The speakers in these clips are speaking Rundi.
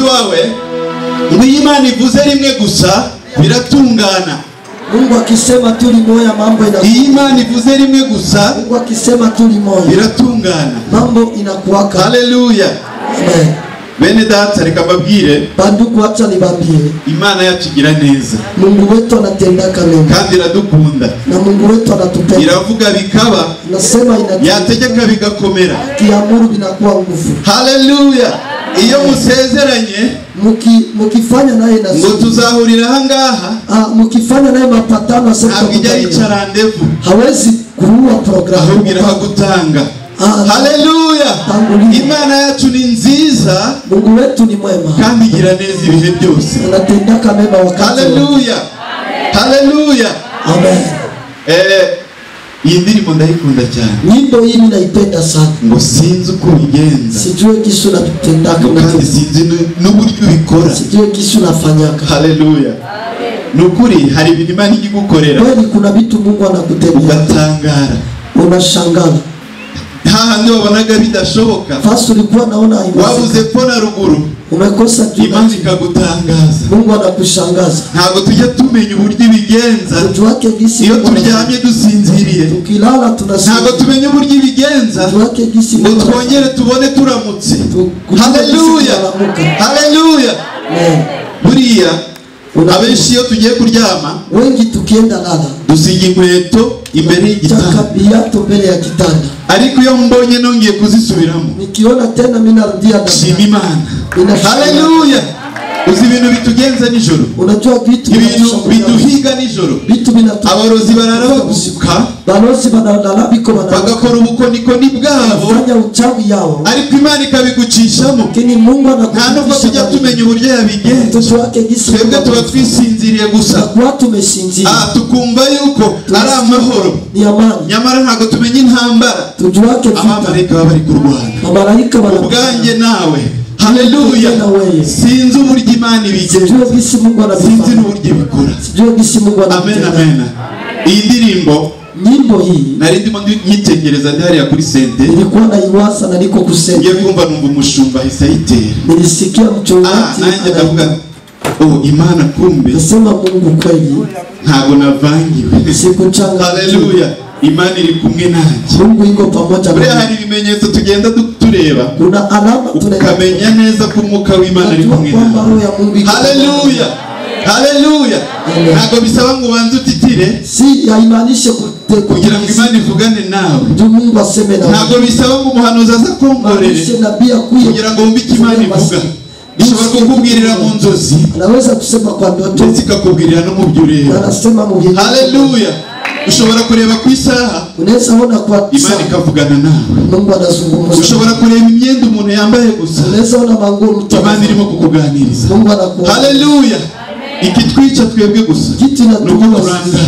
Wawe ngo iyo Imana ivuze rimwe gusa biratungana. Mungu akisema tu limoya mambo inakuwa. Iyo Imana ivuze rimwe gusa, Mungu akisema tu limoya biratungana, mambo inakuwaka. Haleluya. Amen. Bene data, reka mbabwire, Bandugu, acha nibambie, Imana yacu igira neza. Mungu wetu anatendaka mema. Kandi iradukunda. Na Mungu wetu anatupenda. Iravuga bikaba, Nasema inatenda, yategeka bigakomera. Kiamuru binakuwa nguvu. Haleluya. Iyo musezeranye, mukifanya naye na ngo tuzahurira ahangaha, mukifanya naye mapatano, ntabwo ijya yica rendez-vous, hawezi kuua programu, ahubwo irahagutanga. Haleluya. Imana yacu ni nziza, Mungu wetu ni mwema, kandi igira neza ibihe byose, anatendaka mema wakati. Haleluya. Haleluya. Amen. Iyi ndirimbo ndayikunda cyane. Nyimbo hii ninaipenda sana. Ngo sinzi uko ubigenza, sijue kisu natendaka, kandi sinzi n'uburyo ubikora, sijue kisu nafanyaka. Haleluya. Nukuri hari ibintu Imana igukorera, kweli kuna vitu Mungu anakutendea ugatangara, unashangala. Hahandi wabonaga bidashoboka, fasi ulikuwa naona haiwezekani, wabuze pfo na ruguru, umekosa juu, Imana ikagutangaza. Mungu anakushangaza. Ntabwo tujya tumenya uburyo ibigenza iyo turyamye dusinziriye, tukilala tunasinzira, ntabwo tumenya uburyo ibigenza ngo twongere tubone turamutse. Haleluya. Haleluya. Buriya abenshi iyo tugiye kuryama, wengi tukienda lala, dusiga inkweto imbere y'igitanda, viatu mbele ya kitanda, ariko iyo mbonye nongeye kuzisubiramo, nikiona tena mimi narudia, shima Imana. Haleluya. Uzi ibintu bitugenza nijoro, unajua vitu ibintu biduhiga nijoro, vitu binatu, abarozi barara bagusuka, balozi barara biko bagakora ubukonikoni bwabo, fanya uchawi yao, ariko Imana ikabigucishamo. Lakini Mungu anakugucisha. Nta nubwo tujya tumenya uburyo yabigenza, twebwe tuba twisinziriye gusa, tukumva yuko ari amahoro, nyamara ntabwo tumenya intambara abamarayika baba bari kurwana. Ubwanjye nawe, haleluya, sinzi uburyo Imana ibigenza, sinzi n'uburyo ibikora. Amen, amen. Iyi ndirimbo, nyimbo hii nari ndimo nyitegereza ndi hariya kuri sente, nilikuwa naiwaza na niko kusente, ngiye kumva numva umushumba ahise ayitera, nilisikia mchungaji, nanjye ndavuga, oh Imana, kumbe nasema Mungu kweli, ntabwo navangiwe, sikuchanga. Haleluya. Imana iri kumwe nanjye, Mungu yuko pamoja nami. Hari ibimenyetso tugenda tureba, kuna alama ukamenya neza ko umwuka w'Imana ari kumwe nawe. Haleluya. Haleluya. Ntabwo bisaba ngo ubanze utitire, si haimaanishi kugira ngo Imana ivugane nawe. Mungu aseme nawe. Ntabwo bisaba ngo umuhanuzi aze akongorere kugira ngo wumve icyo Imana ivuga. Ishobora kukubwirira mu nzozi, anaweza kusema kwa ndoto, ndetse ikakubwirira no mu byo ureba. Anasema mu byo. Haleluya. Ushobora kureba ku isaha, unaweza ona kwa Imana ikavugana nawe. Mungu anazungumza. Ushobora kureba imyenda umuntu yambaye gusa, unaweza ona manguo mtu, Imana irimo kukuganiriza. Mungu anakuona. Haleluya. Ikitwica twebwe gusa nuko turangara,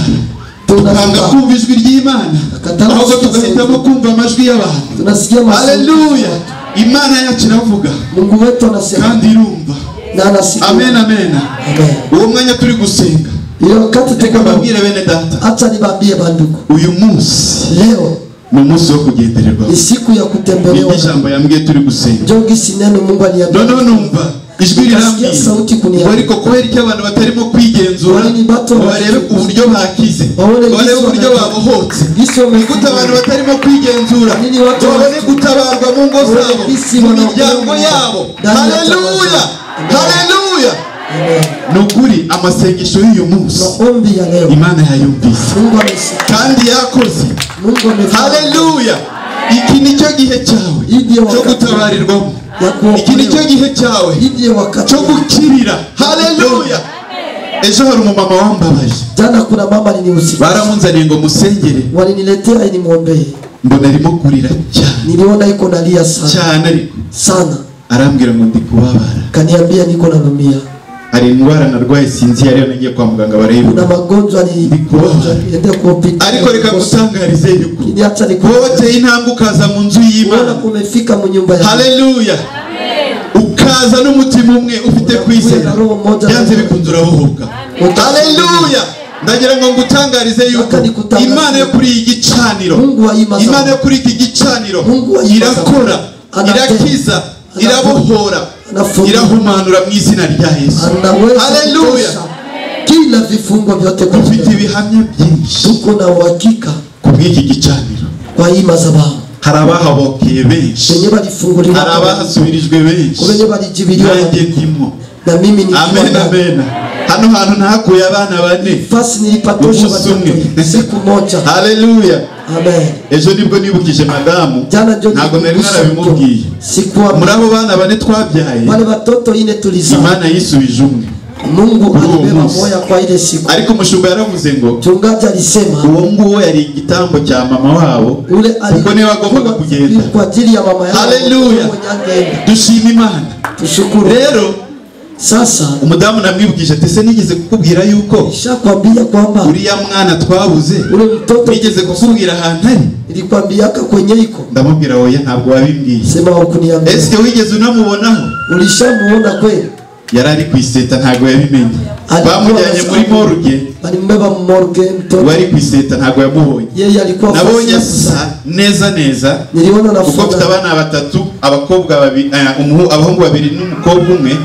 tukanga kumva ijwi ry'Imana, ahubwo tugahitamo kumva amajwi y'abantu. Haleluya. Imana yacu iravuga, Mungu wetu anasema, kandi irumva na anasikia. Amen, amen. Uwo mwanya turi gusenga, reka mbabwire bene data, acha nibambie bandugu, uyu munsi leo ni umunsi wo kugendererwa, ni siku ya kutembelewa. Ijambo yambwiye turi gusenga, njo gisi neno Mungu aliyambia. Noneho numva ijwi rirambwira, ariko kubera icyo abantu batarimo kwigenzura ngo barebe uburyo bakize, ngo barebe uburyo babohotse, ni gute abantu batarimo kwigenzura ngo babone gutabarwa mu ngo zabo, mu miryango yabo. Haleluya. Haleluya. Ni ukuri amasengesho y'uyu munsi Imana yayumvise kandi yakoze. Haleluya. Iki nicyo gihe cyawe cyo gutabarirwamo, iki nicyo gihe cyawe cyo gukirira. Haleluya. Ejo hari umumama wambabaje, jana kuna mama alinihusika, baramunzaniye ngo musengere, waliniletea ili muombee, mbona arimo kurira cyane, niliona iko nalia sana cyane, ariko sana, arambwira ngo ndi kubabara, kaniambia niko narumia, hari indwara narwaye sinzi yari nagiye kwa muganga barayibona, kuna magonjwa nilienda kwa hospitali, ariko reka gutangarize yuko wote intambwe ukaza mu nzu y'Imana, umefika mu nyumba ya Haleluya, ukaza n'umutima umwe ufite kwizera, byanze bikunze urabohoka. Haleluya. Ndagira ngo ngutangarize yuko Imana yo kuri iki gicaniro, Imana yo kuri iki gicaniro irakora, irakiza, irabohora. Irahumanura mu izina rya Yesu. Haleluya. Kila vifungo vyote kwa dufite ibihamya byinshi. Tuko na uhakika kubw'iki gicaniro. Kwa hii madhabahu hari abahabokeye benshi, hari abahasubirijwe benshi, nanjye ndimo. Na mimi ni amen amen. Hano hantu ntakuye abana bane fasi nilipatosha watoto siku moja. Haleluya. Amen. Ejo nibwo nibukije madamu, ntabwo nari narabimubwiye. Muri abo bana bane twabyaye, wale watoto ine tulizaa, Imana yisubije umwe. Mungu alibeba moya kwa ile siku. Ariko umushumba yaravuze ngo, mchungaji alisema, uwo nguwo yari igitambo cya mama wabo, kuko niwe wagombaga kugenda kwa ajili ya mama yao. Haleluya. Dushima Imana. Tushukuru. Rero sasa umudamu namwibukije ati se nigeze kukubwira yuko nishakwambia kwamba uriya mwana twabuze, ule mtoto nigeze kukubwira ahantu ari, nilikwambiaka kwenye iko. Ndamubwira oya ntabwo wabimbwiye. Sema hukuniambia. Ese wigeze unamubonaho? Ulishamuona kweli? Yari ari kwiseta ntabwo yabimenye. Bamujyanye muri morgue, balimbeba morgue mtoto. Wari kwiseta ntabwo yamubonye. Yeye alikuwa nabonye asa neza neza. Niliona na kuko mfite abana batatu, abakobwa babiri, abahungu babiri n'umukobwa umwe.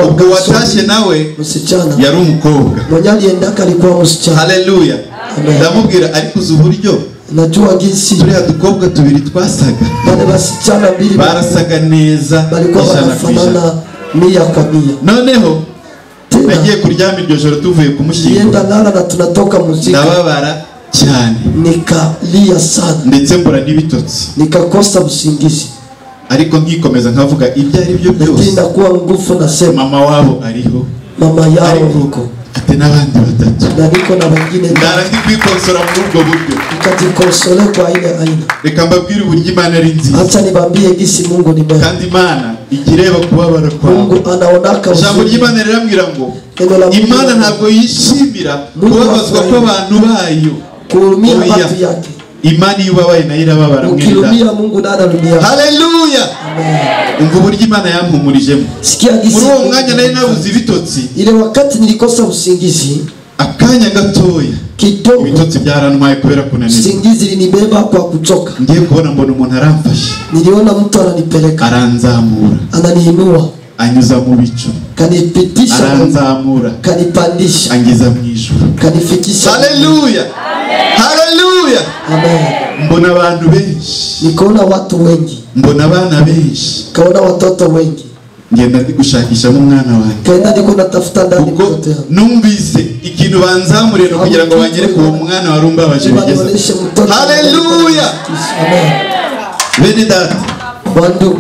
Ubwo watashye nawe msichana yari umukobwa. Mwenye aliendaka alikuwa msichana. Haleluya. Ndamubwira ariko uzi uburyo najua jinsi turiya dukobwa tubiri twasaga, wale wasichana mbili barasaga neza, balikuwa wanafanana mia kwa mia. Noneho nagiye kuryama iryo joro tuvuye kumushyingura, yenda lala na tunatoka muziki, ndababara cyane, nikalia sana, ndetse mbura n'ibitotsi, nikakosa usingizi. Ariko nkikomeza nkavuga ibyo ari byo byose, lakini nakuwa ngufu nasema mama wabo ariho, mama yao yuko, ate n'abandi batatu, na niko na wengine. Ndara ndi kwikonsora muri ubwo buryo, nikajikonsole kwa ile aina. Reka mbabwire uburyo Imana ari nziza. Acha nibambie gisi Mungu ni mwema. Kandi Imana igireba kubabara kwawe. Mungu anaonaka. Ijambo ry'Imana rirambwira ngo Imana ntabwo yishimira kubabazwa kw'abantu bayo, kuumia watu yake. Imana iyo ubabaye nayo irababara. Ukilumia Mungu naye analumia. Haleluya. Umva uburyo Imana yampumurijemo. Sikia gisi muri uwo mwanya nari nabuze ibitotsi. Ile wakati nilikosa usingizi, akanya gatoya kidogo, ibitotsi byarantwaye kubera kunanirwa. Usingizi linibeba kwa kuchoka. Ngiye kubona mbona umuntu aramfashe. Niliona mtu ananipeleka, aranzamura, ananiinua, anyuza mu bicu, kanipitisha, aranzamura, kanipandisha, angeza mu ijuru, kanifikisha. Haleluya. Haleluya. Amen. Mbona abantu benshi, nikaona watu wengi, mbona abana benshi, kaona watoto wengi. Ngenda ndi gushakishamo umwana wanjye, kaenda ndiko natafuta ndani mtoto yangu. Numvise ikintu banzamuriye no kugira ngo banyereke uwo mwana wari umbabaje bigeze. Haleluya. Amen. Bene data,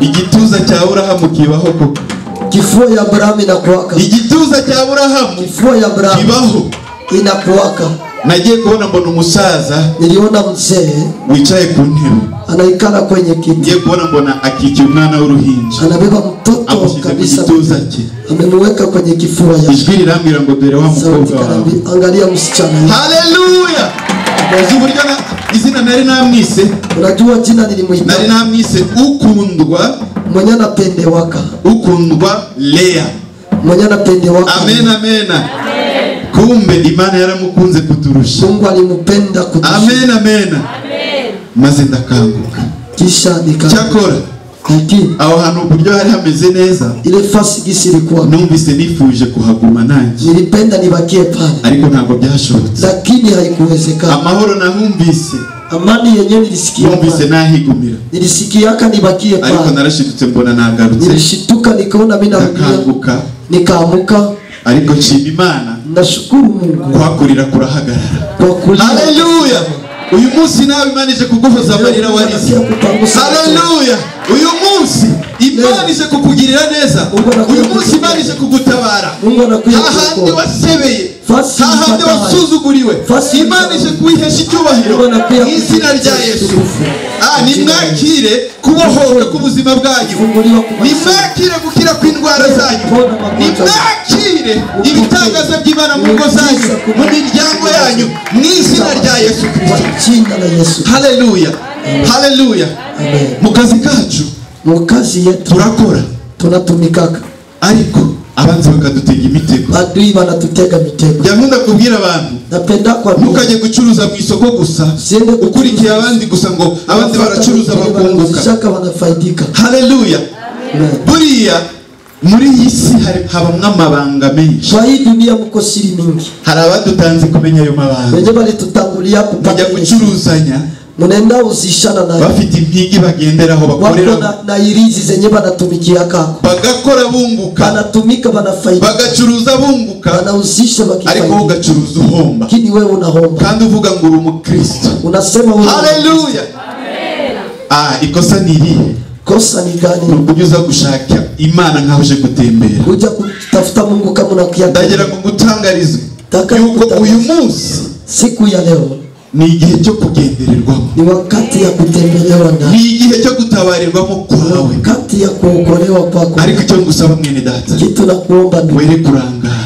igituza cya Aburahamu kibaho koko. Kifua ya Abrahamu inakuwaka. Igituza cya Aburahamu, kifua ya Abrahamu kibaho, inakuwaka. Nagiye kubona mbona umusaza, niliona mzee wicaye ku ntebe, anaikala kwenye kiti. Ngiye kubona mbona akikiye umwana w'uruhinja, anabeba mtoto kabisa, amemweka kwenye kifua yake. Ijwi rirambwira ngo dore wa mukobwa wawe, angalia msichana. Haleluya. Uzi uburyo izina nari namwise? Unajua jina nilimuita? Nari namwise ukundwa, mwenye anapendewaka, ukundwa Lea, mwenye anapendewaka. Amen amen. Kumbe Imana yaramukunze kuturusha. Mungu alimpenda kuturusha. Amen amen. Maze ndakanguka. Kisha nika cyakora lakini aho hantu uburyo hari hameze neza, ile fasi gisi ilikuwa, numvise nifuje kuhaguma nanjye, nilipenda nibakie pale, ariko ntabwo byashobotse. Lakini haikuwezekana. Amahoro nahumvise, amani yenyewe nilisikia, numvise nahigumira, nilisikiaka nibakie pale, ariko narashitutse mbona nagarutse, nilishituka nikaona mimi nakanguka, nikaamuka. Ariko nshima Imana, nashukuru Mungu kwakurira kurahagarara. Haleluya. Uyu munsi nawe Imana ije kuguhoza amarira warize. Haleluya. Uyu munsi Imana ije kukugirira neza. Uyu munsi Imana ije kugutabara. Hahandi wasebeye, hahandi wasuzuguriwe, Imana ije kuihesha icyubahiro mu izina rya Yesu. Nimwakire kubohoka k'ubuzima bwanyu, nimwakire gukira kw'indwara zanyu, nimwakire ibitangaza by'Imana mu ngo zanyu, mu miryango yanyu, mu izina rya Yesu Kristo. Haleluya. Haleluya. Mu kazi kacu, mu kazi yetu turakora, tunatumikaka, ariko abanzi bakadutega imitego. Adui wanatutega mitego. Nkunda kubwira abantu, napenda kwa ntukajye gucuruza mu isoko gusa ukurikiye abandi gusa ngo abandi baracuruza bakunguka. Wanafaidika. Haleluya. Buriya Muri iyi si habamwo amabanga menshi. Kwa hii dunia mko siri mingi. Hari abadutanze kumenya ayo mabanga. Wenye balitutangulia kupata gucuruzanya. Munaenda uzishana nayo. Bafite impigi bagenderaho bakorera. Wako na irizi zenye banatumikia kako. Bagakora bunguka. Banatumika banafaida. Bagacuruza bunguka. Banauzisha bakifaida. Ariko ugacuruza uhomba. Lakini wewe unahomba. Kandi uvuga ngo uri umukristo. Unasema wewe. Haleluya. Amen. Ikosa ni irihe? Kosa ni gani? Nukujuza gushaka Imana nkaho uje gutembera. Kuja kutafuta Mungu kama unakia. Ndagira ngo ngutangarize yuko uyu munsi, siku ya leo, ni igihe cyo kugendererwamo. Ni wakati ya kutembelewa ndani. Ni igihe cyo gutabarirwamo kwawe. Wakati ya kuokolewa kwako. Ariko icyo ngusaba mwene data, kitu nakuomba ndugu, were kurangara.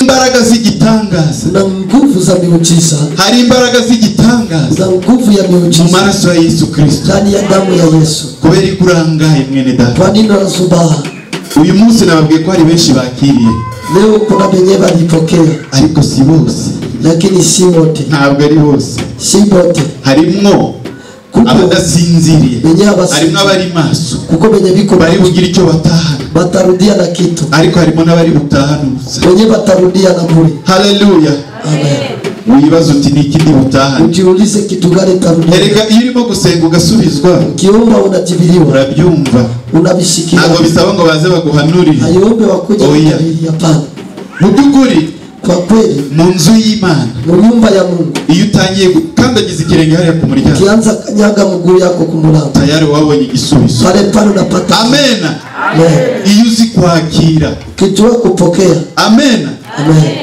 Imbaraga z'igitangaza na nguvu za miujiza. Hari imbaraga z'igitangaza na nguvu ya miujiza mu maraso ya Yesu Kristo, ndani ya damu ya Yesu. Kubera kurangaye mwene data. Kwa nini unazubaha? Uyu munsi nababwiye ko hari benshi bakiriye. Leo kuna benye balipokea, ariko si bose. Lakini si wote. Ntabwo ari bose. Si wote. Harimwo abadasinziriye, harimo abari maso, kuko benye biko bari bugira icyo batahana, batarudia na kitu, ariko harimo n'abari butahanuza, benye batarudia na bure. Haleluya. Amen. Wibaza uti ni iki butahana? Ujiulize kitu gani tarudia. Erega iyo urimo gusenga ugasubizwa, ukiomba unajibiliwa, urabyumva, unabisikia. Ntabwo bisaba ngo baze baguhanurire, ayombe wakuja kutabiri, hapana. Mu by'ukuri, kwa kweli, mu nzu y'Imana, mu nyumba ya Mungu, iyo utangiye gukandagiza ikirenge hariya ku muryango, ukianza kanyaga mguu yako ku mulango, tayari wabonye igisubizo. Pale pale unapata. Amen. Iyo uzi kwakira, ukijua kupokea. Amen. Amen.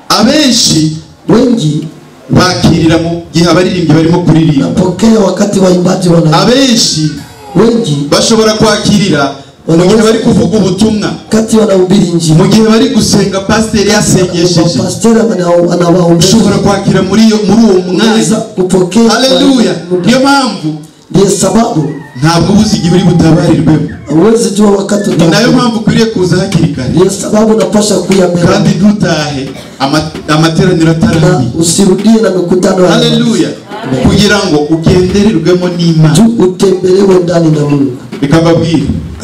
Abenshi, wengi bakirira mu gihe abaririmbyi barimo kuririmba. Napokea wakati waimbaji wanaimba. Abenshi, wengi bashobora kwakirira mu gihe bari kuvuga ubutumwa, kati wanahubiri injili, mu gihe bari gusenga pasiteri yasengesheje, pasiteri anawaombea. Ushobora kwakira muri uwo mwanya kupokea. Haleluya. Niyo mpamvu, ndiyo sababu ntabwo ubuze igihe uri butabarirwemo. Huwezi jua wakati Ni nayo mpamvu ukwiriye kuza hakiri kare. Ndiyo sababu unapasha kuya mbele. Kandi ntutahe amateraniro atarangiye, usirudie na mikutano. Haleluya. Kugira ngo ugendererwemo n'Imana, utembelewe ndani na Mungu. Reka mbabwire,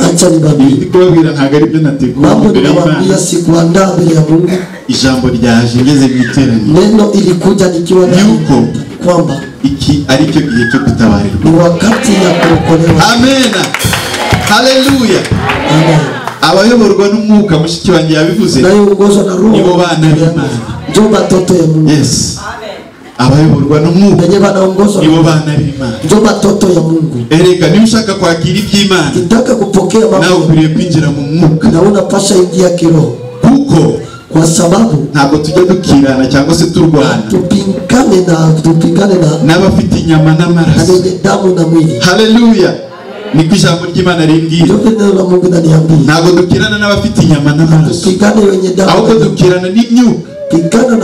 acha nibabwire, ndi kubabwira ntabwo ari byo nateguye. Mambo ninawaambia sikuandaa mbele ya Mungu. Ijambo ryaje ngeze mu iteraniro, neno ilikuja nikiwa ndani, yuko kwamba iki ari cyo gihe cyo gutabarirwa, ni wakati ya kuokolewa. Amen. Haleluya. Amen. Abayoborwa n'umwuka, mushiki wanjye yabivuze, nayoongozwa na Roho nibo bana b'Imana, ndio batoto ya Mungu. Yes. Abayoborwa n'umwuka wenye wanaongozwa nibo bana b'Imana, ndio batoto ya Mungu. Erega niba ushaka kwakira iby'Imana, ukitaka kupokea mambo, nawe ukwiriye kwinjira mu mwuka, na unapasha ingia kiroho, kuko kwa sababu ntabwo tujya dukirana cyangwa se turwana, tupingane na n'abafite inyama n'amaraso, wenye damu na mwili. Haleluya. Niko ijambo ry'Imana rimbwira. Ndio neno la Mungu linaniambia. Ntabwo dukirana n'abafite inyama n'amaraso, tupingane wenye damu, ahubwo dukirana n'imyuka, pigana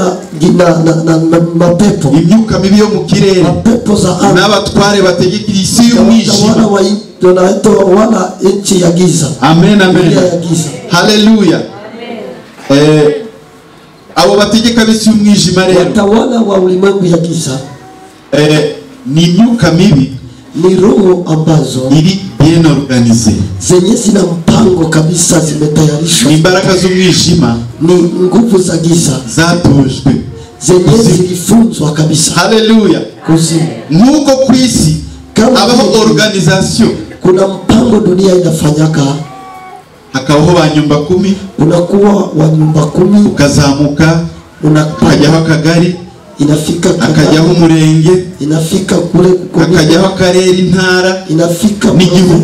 na mapepo, imyuka mibi yo mu kirere, mapepo za anga, n'abatware bategeka isi y'umwijima, wana nchi ya giza. Amen, amen. Haleluya. Abo bategeka b'isi y'umwijima rero, watawala wa ulimwengu ya giza, ni imyuka mibi, ni roho ambazo iri bien organisée, zenye zina mpango kabisa, zimetayarishwa. Ni imbaraga z'umwijima, ni nguvu za giza zatojwe, zenye zilifunzwa kabisa. Haleluya. Kuzimu. Nkuko ku isi habaho organisation, kuna mpango dunia inafanyaka, hakabaho ba nyumba kumi, unakuwa wa nyumba kumi, ukazamuka, ukajyaho akagari, inafika akajyaho umurenge, inafika kule akajyaho akarere, intara, inafika n'igihugu,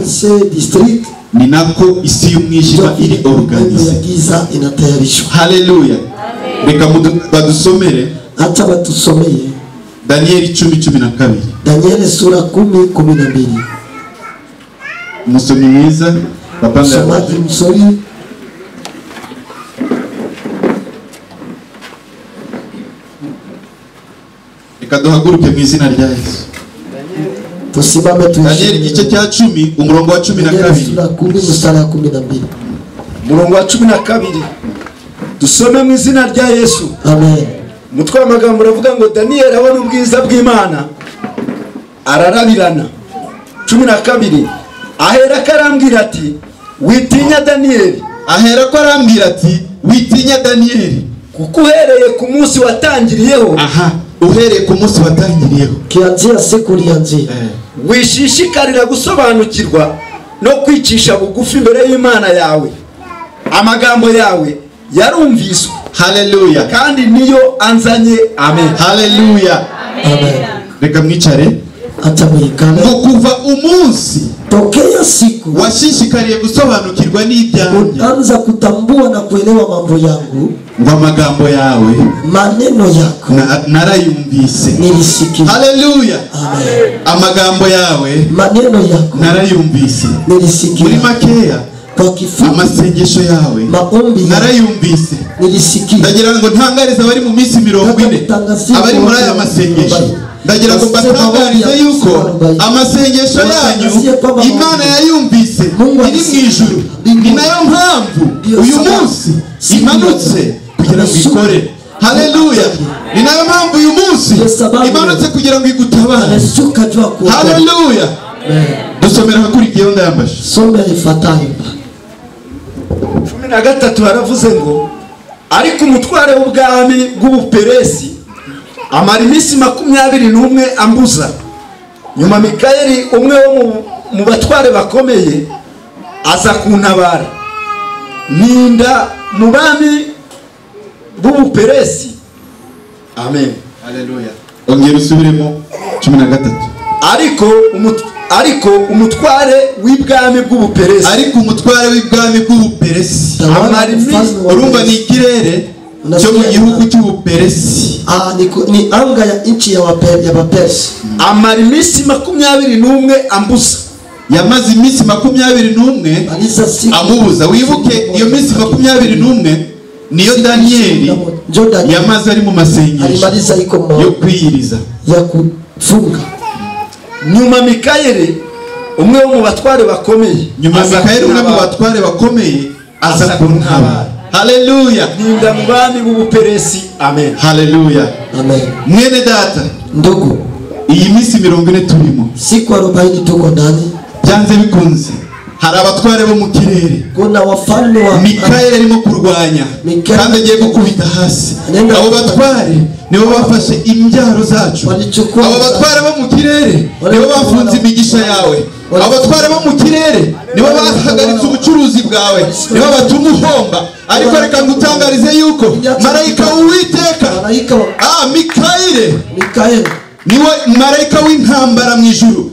district. Ni nako isi y'umwijima iri organize, giza inatayarishwa. Haleluya. Reka badusomere, acha batusomeye Danieli 10:12. Danieli sura 10:12. Umusomyi mwiza, papa msomaji mzuri. Reka duhaguruke mu izina rya Yesu. Tusimame tuishime. Danieli igice cya 10 umurongo wa 12. Sura 10 mstari wa 12. Umurongo wa 12. Dusome mu izina rya Yesu. Amen. Umutwe w'amagambo uravuga ngo Danieli abona ubwiza bw'Imana ararabirana. 12. Ahera karambwira ati Witinya Daniyeli. Ahera ko arambwira ati witinya Daniyeli, kuko uhereye ku munsi watangiriyeho. Aha, uhereye ku munsi watangiriyeho, kianzia siku ulianzia, wishishikarira gusobanukirwa no kwicisha bugufi imbere y'Imana yawe, amagambo yawe yarumviswe. Haleluya. Kandi niyo anzanye. Amen. Haleluya. Amen. Reka mwicare. Acha mwikale. Ngo kuva umunsi tokea siku washishikariye gusobanukirwa n'ibyanjye, uanza kutambua na kuelewa mambo yangu, ngo amagambo yawe, maneno yako narayumvise, nilisikia. Haleluya. Amen. Amagambo yawe, maneno yako narayumvise, nilisikia. Muri makeya, kwa kifupi, amasengesho yawe maombi narayumvise, nilisikia. Ndagira ngo ntangarize abari mu minsi 40 abari muri aya masengesho, ndagira ngo mbatangarize yuko amasengesho yanyu Imana yayumvise iri mu ijuru. Ni nayo mpamvu uyu munsi imanutse kugira ngo ikore. Haleluya. Ni nayo mpamvu uyu munsi imanutse kugira ngo igutabare. Haleluya. Dusomera hakurikiyeho ndayambashe. Somera ifatayo. 13 haravuze ngo ariko umutware w'ubwami bw'Ubuperesi amara iminsi 21 ambuza. Nyuma Mikayeli umwe wo mu batware bakomeye aza kuntabara, ninda mu bami b'Ubuperesi. Amen. Haleluya. Ongera usubiremo 13. Ariko umutware w'ibwami bw'Ubuperesi, ariko umutware w'ibwami bw'Ubuperesi, amara iminsi, urumva ni ikirere cyo mu gihugu cy'Ubuperesi. Ni anga ya nchi ya Wapersi. Amara iminsi 21 ambuza. Yamaze iminsi 21 amubuza. Wibuke iyo minsi 21 niyo Danieli yamaze ari mu masengesho yo kwiyiriza, ya kufunga. Nyuma Mikayeli umwe wo mu batware bakomeye, nyuma Mikayeli umwe mu batware bakomeye aza kuntabara. Haleluya. Ninda mu bami b'Ubuperesi. Amen. Haleluya. Amen. Mwene data, ndugu, iyi minsi 40 turimo, siku 40 tuko ndani, byanze bikunze hari abatware bo mu kirere, kuna wafalme wa Mikayeli arimo kurwanya kandi agiye gukubita hasi. Abo batware nibo bafashe imbyaro zacu. Abo batware bo mu kirere nibo bafunze imigisha yawe. Abo batware bo mu kirere nibo bahagaritse ubucuruzi bwawe, nibo batuma uhomba. Ariko reka ngutangarize yuko marayika w'Uwiteka, Mikayeli, niwe marayika w'intambara mu ijuru,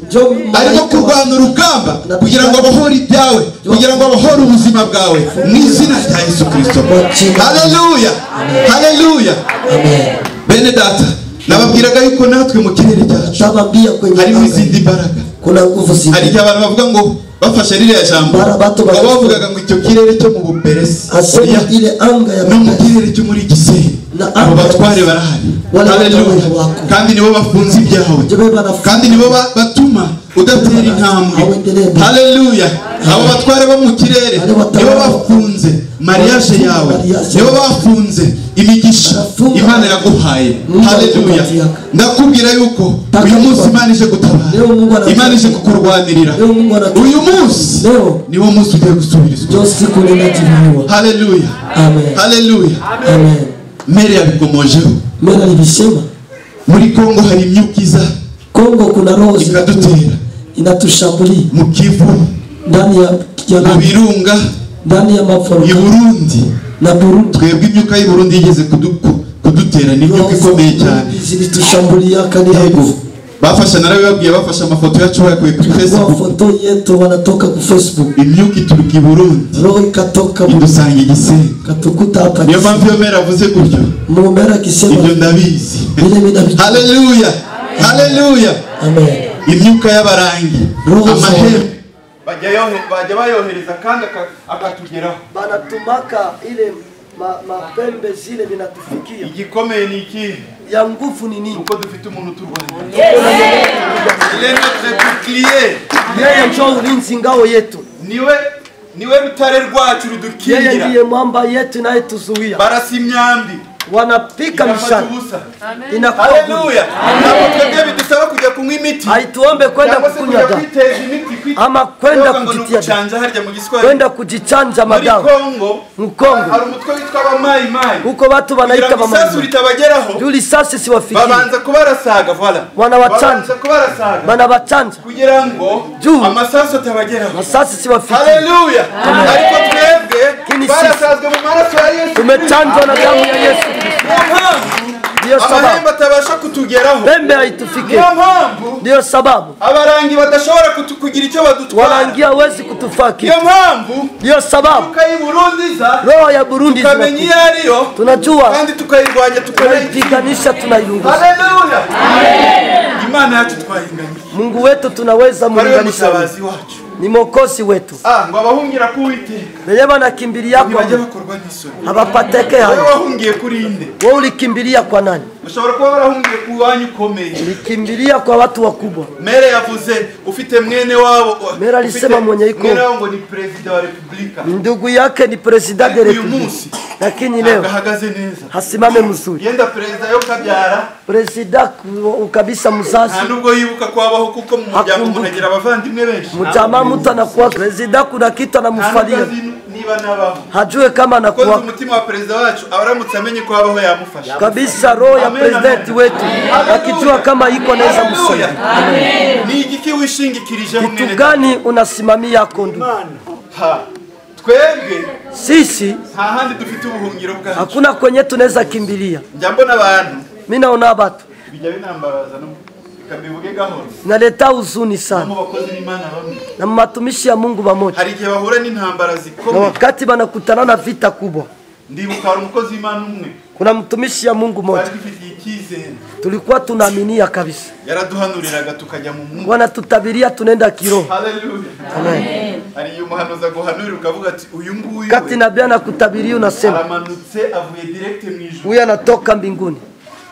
arimo kurwana urugamba kugira ngo abohore ibyawe, kugira ngo abohore ubuzima bwawe mu izina rya Yesu Kristo. Haleluya. Haleluya. Bene data, nababwiraga yuko natwe mu kirere cyacu harimo izindi mbaraga. Hari igihe abantu bavuga ngo bafashe ririya jambo, bavugaga ngo icyo kirere cyo mu Buperesi, no mu kirere cyo muri Gisenyi, abo batware barahari. Haleluya. Kandi nibo bafunze ibyawe, kandi nibo batuma udatera intambwe. Haleluya. Abo batware bo mu kirere nibo bafunze mariage yawe, nibo bafunze imigisha Imana yaguhaye. Haleluya. Ndakubwira yuko uyu munsi Imana ije gutabara, Imana ije kukurwanirira. Uyu munsi niwo munsi ugiye gusubirizwa. Haleluya. Haleluya. Amen. Mere yabikomojeho. Mere alibisema muri Kongo hari imyuka iza. Kongo kuna roho ikadutera, inatushambulia mu Kivu, ndani ya mu Birunga, ndani ya maporomoko i Burundi na Burundi. Twebwe imyuka y'u Burundi yigeze kudutera, ni imyuka ikomeye cyane, zilitushambulia kandi hapo bafasha, narabibabwiye, bafasha amafoto yacu bayakuye kuri Facebook. Foto yetu wanatoka ku Facebook. Imyuka ituruka i Burundi, roho ikatoka idusanga Gisenyi, katukuta hapa. Niyo mpamvu iyo mera avuze gutyo, mumera akisema ibyo ndabizi. Haleluya. Haleluya. Amen. Imyuka y'abarangi, amahembe bajya bayohereza kandi akatugeraho. Banatumaka ile mapembe zile vinatufikia. Igikomeye ni iki? Ya nguvu ni nini? Uko dufite umuntu turwanya. Il est notre bouclier. Yeye ndio ulinzi ngao yetu. Niwe rutare rwacu rudukingira. Yeye ndiye mwamba yetu naye tuzuia. Barasa imyambi. Wanapika mishale. Inakuwa. Haleluya. Ntabwo twebwe bidusaba kujya kunywa imiti. Haituombe kwenda kukunywa dawa. Ama kwenda kujitia. Kwenda kujichanja madawa. Mu Kongo. Hari umutwe witwa abamayimayi. Huko watu wanaita abamayimayi. Juu risasi siwafikie. Babanza kubarasaga voilà. Wanawachanja. Wanawachanja. Kugira ngo amasasu atabageraho. Masasi siwafikie. Haleluya. Ariko twebwe barasazwe mu maraso ya Yesu. Tumechanjwa na damu ya Yesu. Ndio sababu atabasha kutugeraho. Pembe haitufike. Ndio sababu abarangi badashobora kugira icyo badutwara. Warangi hawezi kutufaa kitu. Ndio mpamvu. Ndio sababu Burundi roho ya Burundi tukamenya iyo ariyo. Tunajua kandi tukayirwanya, tukaipiganisha, tunailunguza. Haleluya. Amen. Imana yacu twayinganya. Mungu wetu tunaweza mulinganisha. Ni Mwokozi wetu. Ngo abahungira ku Uwiteka. Wenyewe wanakimbilia kwa hawapateke hayo. Wewe wahungiye kuri inde? Wewe ulikimbilia kwa nani? Ushobora kuba warahungiye ku wanyu ukomeye. Ulikimbilia kwa watu wakubwa. Mere yavuze ufite mwene wabo. Mere alisema mwenye iko. Mwene wao ngo ni president wa republika. Ndugu yake ni president de republika. Lakini leo ahagaze neza. Hasimame mzuri. Yenda president yo kabyara. President kabisa mzazi. Nubwo yibuka kwabaho kuko mu muryango umuntu agira abavandimwe benshi. Mjamaa mtu anakuwa president kuna kitu anamfalia. Niba nabaho. Hajue kama anakuwa. Umutima wa president wacu abaramutse amenye ko abaho yamufasha. Kabisa roho ya president wetu akijua kama iko anaweza msaidia. Amen. Ni igiki wishingikirije mwene? Kitu gani unasimamia ndugu? Twebwe sisi nta handi dufite ubuhungiro bwacu. Hakuna kwenye tunaweza kimbilia. Njya mbona abantu. Mimi naona watu. Bijya binambabaza no kabivuge gahoro. Naleta huzuni sana. Na matumishi ya Mungu pamoja. Hari igihe bahura n'intambara zikomeye. Na wakati banakutana na vita kubwa. Ndibuka hari umukozi w'Imana umwe. Kuna mtumishi ya Mungu mmoja. Tulikuwa tunaaminia kabisa. Yaraduhanuriraga tukajya mu Mungu. Wanatutabiria tunaenda kiroho. Haleluya. Amen. Hari igihe umuhanuzi aguhanurira ukavuga ati uyu nguyu. Kati nabii anakutabiria unasema. Aramanutse avuye direct mu ijuru. Huyu anatoka mbinguni.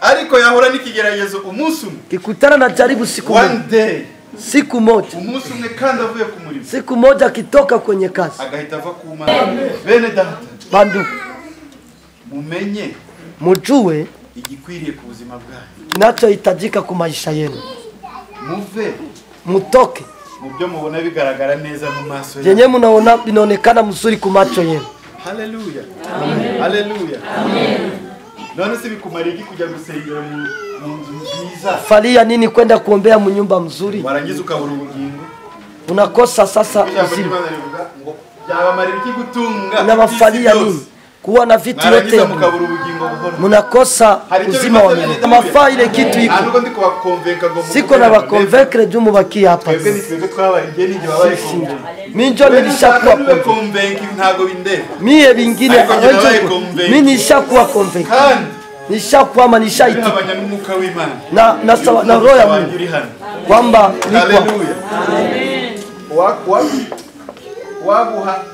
Ariko yahura n'ikigeragezo umunsi umwe. Kikutana na jaribu siku moja. One day. Siku moja. Umunsi umwe kandi avuye ku murimo. Siku moja akitoka kwenye kazi. Agahita ava ku Mana. Bene data. Bandugu. Mumenye. Mujue igikwiriye ku buzima bwanyu. Kinachohitajika ku maisha yenu. Muve. Mutoke. Mu byo mubona bigaragara neza mu maso yenu. Yenye mnaona inaonekana mzuri ku macho yenu. Haleluya. Amen. Haleluya. Amen. None se bikumara iki kujya gusengera mu nzu nziza? Falia nini kwenda kuombea mu nyumba mzuri? Warangiza ukabura ubugingo. Unakosa sasa uzima. Byabamarira iki gutunga? Inawafalia nini? Kuwa na vitu yote. Mnakosa uzima wa milele. Mafaa ile kitu iko. Siko na wakonvekre juu mubakie hapa. Mimi ndio nilishakuwa convaincre ntago bindeba. Mie vingine mimi nishakuwa convaincre. Nishakuwa nishaiti. Na na roho ya Mungu. Kwamba niko.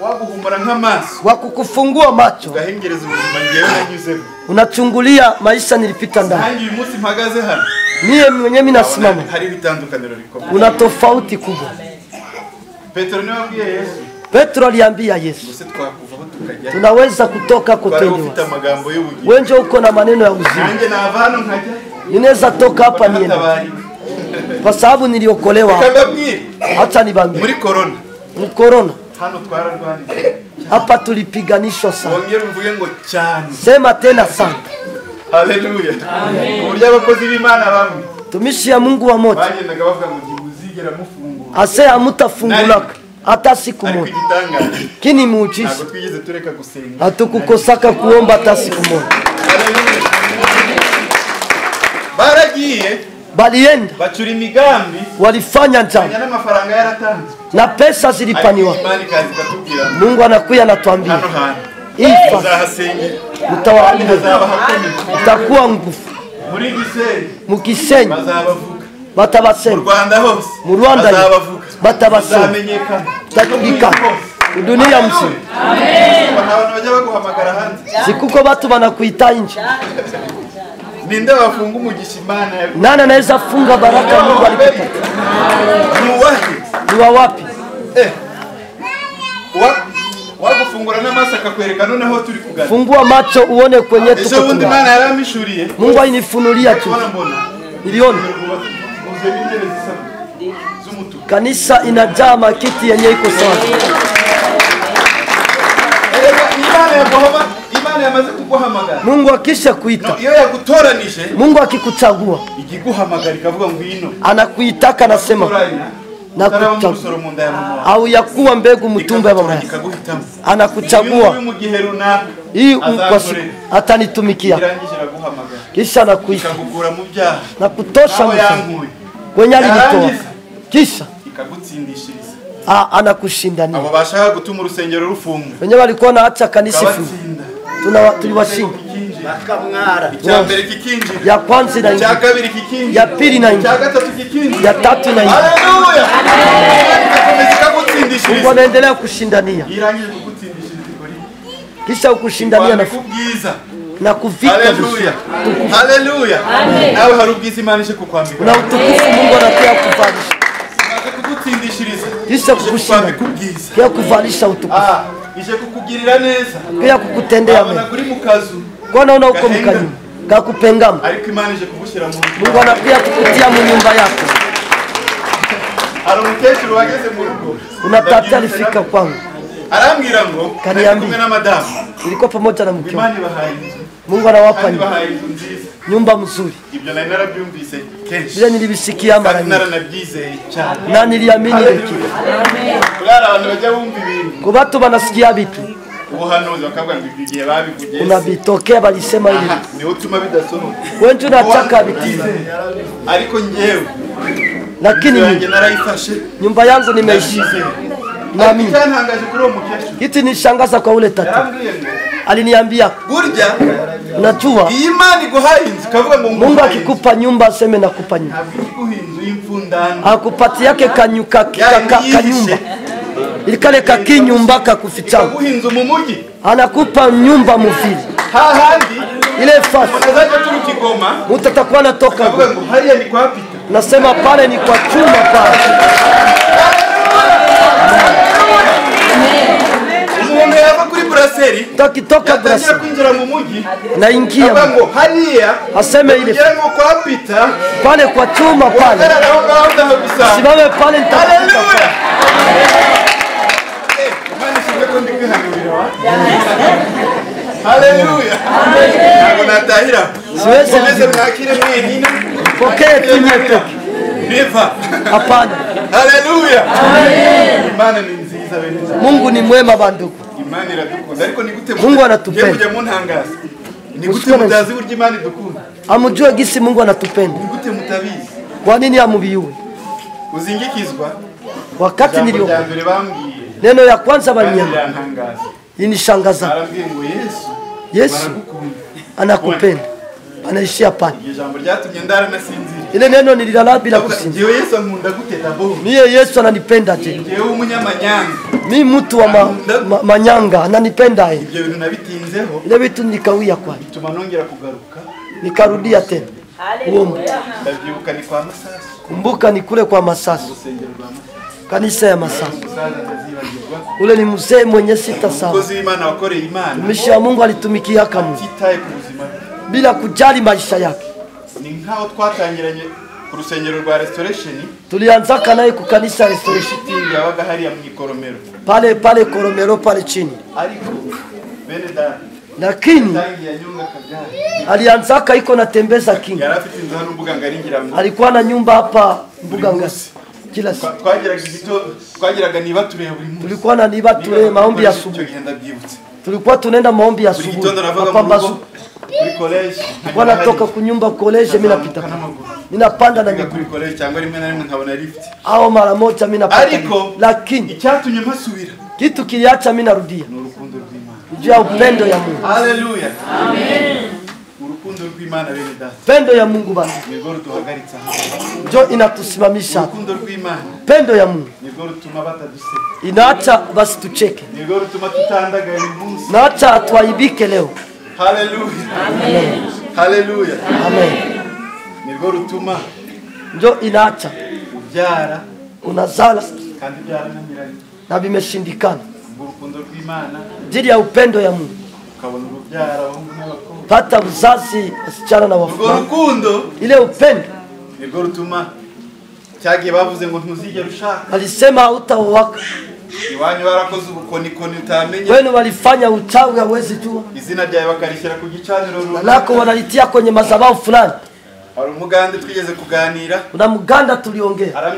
Waguhumura nk'amaso. Wakukufungua macho. Ugahengereza ubuzima ngewe nanyuzemo. Unachungulia maisha nilipita ndani. Nanjye uyu munsi mpagaze hano. Mie mwenyewe mimi nasimama. Hari itandukaniro rikomeye. Una tofauti kubwa. Petro niwe wabwiye Yesu. Petro aliambia Yesu. Ngo se twakuvaho tukajya. Tunaweza kutoka kote. Ufite amagambo y'ubugingo. Wewe uko na maneno ya uzima. Nanjye nava hano nkajya. Ninaweza toka hapa niende. Kwa sababu niliokolewa. Acha nibambie. Muri corona. Mu corona. Hano twararwanije. Hapa tulipiganishwa sana. Wongera uvuge ngo cyane. Sema tena sana. Haleluya. Amen. Uburyo abakozi b'Imana bamwe. Tumishi ya Mungu wa moto. Bagendaga bavuga ngo ntimuzigera mufungura. Ase hamutafungulaka hata siku moja. Kini muujiza. Ntabwo twigeze tureka gusenga. Hatukukosaka kuomba hata siku moja. Baragiye. Balienda. Bacura imigambi. Walifanya njama. N'amafaranga yaratanzwe. Na pesa zilipaniwa. Mungu anakuja anatuambia. Ifa. Mtakuwa nguvu. Mukisenyi. Batabasema. Mu Rwanda batabasema. Tutajulikana. Dunia mzima. Amen. Sikuko watu wanakuita nje. Ninde wafunga umugisha Imana? Nani anaweza funga baraka Mungu alikupatia? Ni wapi? Ni wa wapi? Wagufungura n'amaso akakwereka noneho turi kugana. Fungua macho uone kwenye tuko. Ejo bundi Imana yaramishuriye. Mungu alinifunulia tu. Niliona. Kanisa inajaa makiti yenye iko sawa. Imana yamaze kuguhamagara. Mungu akisha kuita. Iyo yagutoranije. Mungu akikuchagua. Igiguhamagara ikavuga ngwino. Anakuitaka nasema. Nakuchagua. Au yakuwa mbegu mtumbo ya mama. Anakuchagua. Hii kwa siku atanitumikia. Kisha anakuita. Na kutosha mtu. Kwenye alinitoa. Kisha ikagutsindishiriza. Anakushindania. Abo bashaka gutuma urusengero rufunga. Wenye walikuwa naacha kanisa ifunge. Tuliwashinda. Bakamwara. Icya mbere kikinjira. Ya kwanza inaingia. Icya kabiri kikinjira. Ya pili inaingia. Icya gatatu kikinjira. Ya tatu inaingia. Haleluya. Ikagutsindishiriza. Mungu anaendelea kushindania. Irangije kugutsindishiriza ikori. Kisha ukushindania na kubwiza. Na kuvika. Haleluya. Haleluya. Nawe hari ubwiza Imana ije kukwambika. Na utukufu Mungu anakuja kukuvalisha. Kugutsindishiriza. Kisha kukushinda. Kisha kuvalisha utukufu. Ije kukugirira neza. Kisha kukutendea mema. Kuri mukazu. Kwa naona uko mkanyumba. Kakupengama. Ariko Imana ije kugushyira mu rugo. Mungu anakuja kukutia mu nyumba yako. Hari umukecuru wageze mu rugo. Unatata alifika kwangu. Arambwira ngo kaniambia kumwe na madamu. Nilikuwa pamoja na mke. Imana ibahaye inzu. Mungu anawapa nyumba. Nyumba mzuri. Ibyo nari narabyumvise kenshi. Bila nilibisikia mara nyingi. Naranabyizeye cyane. Na niliamini ile kitu. Amen. Kulala abantu bajya bumva ibintu. Kwa watu wanasikia vitu. Ubuhanuzi bakavuga ngo igihe babivugiye. Unabitokea balisema hivi. Ni utuma bidasohoka. Wewe unataka vitu. Ariko njewe. Lakini narayifashe. Nyumba yangu nimeishi. Naamini. Kitu nishangaza kwa ule tata. Aliniambia burya unajua Imana iguhaye inzu kavuga ngo Mungu akikupa nyumba aseme nakupa nyumba. Akupatia yake kanyuka kanyumba. Ilikale kakinyumba kakuficha. Ikaguha mu mujyi. Anakupa nyumba mufili. Hahandi ile fasi. Unazaje tu Kigoma. Mtu atakuwa anatoka. Kavuga ngo hariya ni kwa Pita. Nasema pale ni kwa chuma pale. Umuntu yava kuri brasserie takitoka brasserie kwinjira mu mujyi naingia ngo hariya aseme ile ngo kwa Pita pale kwa chuma pale simame pale. Haleluya. Imana ishimwe ko ndi kwihanurira wa. Haleluya. Ntabwo natahira. Siwezi mwakire mwenyine. Pokee tu nyewe. Never. Hapana. Haleluya. Amen. Imana ni nziza bene. Mungu ni mwema bandugu. Imana iradukunda ariko ni gute Mungu anatupenda. Mujye muntangaza. Ni gute mutazi buryo Imana idukunda? Amujue gisi Mungu anatupenda. Ni gute mutabizi? Kwa nini amubiwe? Uzingikizwa. Wakati nilio neno ya kwanza baliniambia inishangaza. Arambwiye ngo Yesu Yesu anakupenda. Anaishia pale. Ijambo ryatumye ndara nasinzira. Ile neno nililala bila kusinzira. Jewe Yesu ankunda gute dabo? Mie Yesu ananipenda je. Jewe umunyamanyanga. Mi mtu wa manyanga ananipenda yeye. Ibyo bintu nabitinzeho. Ile vitu nikawia kwa. Bituma nongera kugaruka. Nikarudia tena. Haleluya. Ndabyibuka ni kwa Masasu. Kumbuka ni kule kwa Masasu. Kanisa ya Masasu. Ule ni mzee mwenye sita sawa. Mkozi w'Imana wakoreye Imana. Mtumishi wa Mungu alitumikia kama bila kujali maisha yake. Ni nkaho twatangiranye ku rusengero rwa Restoration. Tulianza naye ku kanisa Restoration. Yabaga hariya mu Ikoromero. Pale pale Koromero pale chini. Ariko bene da lakini alianza iko natembeza kinga. Yari afite inzu hano mbuga ngari ngira ngo. Alikuwa na nyumba hapa mbuga ngari. Kila siku twagiraga niba tureba buri munsi. Tulikuwa na niba tureba maombi ya asubuhi. Tulikuwa tunaenda maombi ya asubuhi. Mapambazuko. Kuri college Tulikuwa natoka kunyumba college mimi napita. Ninapanda na kuri college cyangwa rimwe na rimwe nkabona lift. Au mara moja mimi napata. Ariko lakini icyatumye mpasubira kitu kiliacha mimi narudia. Ni urukundo rw'Imana. Juu ya upendo ya Mungu. Haleluya. Amen. Urukundo rw'Imana bene data. Pendo ya Mungu bana. Nirwo ruduhagaritsa hano. Njo inatusimamisha. Urukundo rw'Imana. Pendo ya Mungu. Nirwo rutuma bataduseka. Inaacha basitucheke. Nirwo rutuma tutandagaye uyu munsi. Naacha tuaibike leo. Haleluya. Amen. Haleluya. Amen. Nirwo rutuma njo inaacha ubyara unazala kandi byarananiranye na vimeshindikana. Jili ya upendo ya Mungu. Pata uzazi wasichana na wavulana. Ile upendo alisema hautaoaka. Wenu walifanya uchawi hauwezi jua. Lako wanalitia kwenye madhabahu fulani. Kuna Muganda tuliongea.